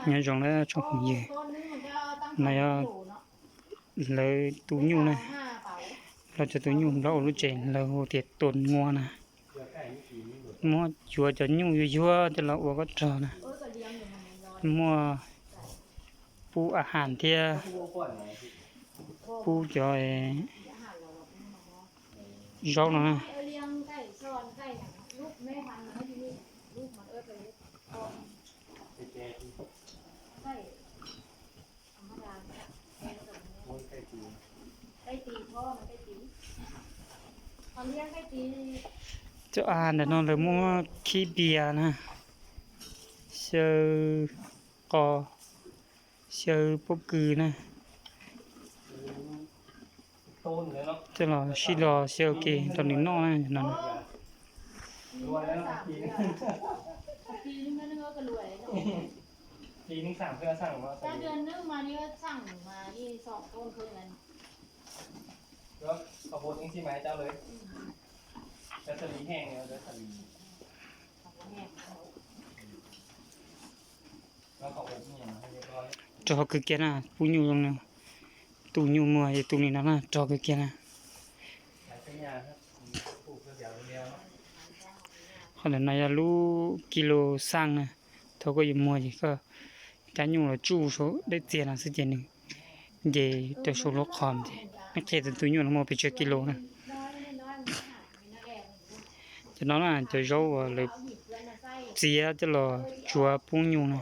Nyob zoo na tsoom phooj ywg, no yog lawv tu nyuj na, lawv cov tu nyuj nplog ua lub tsev lawv hu tias tua nguav na. Muab cuav cov nyuj yuag yuag coj los ua koj rog na. Muaj pub a has thiab pub cov zaub no na. Cov a ntawm no lawv muab khib pias na, xyaw qos, xyaw pob kws na, coj los sib los xyaw ua ke rau nws noj na no. Rog kawg kiag na, pub nyuj zoo na, tu nyuj muag yog tu li no na, rog kawg kiag na. Qhov ntawm no yog lub kis lus xaj na, thaum koj yuav muag ces koj cab nyuj los tsuj saum dej txias no xwb ces nws nce rau saum lub qhov ces nws qhia tus tu nyuj no muaj pes tsawg kis lus na. Cov no na cov zaub uas lawv txiav coj los tsuav pub nyuj na.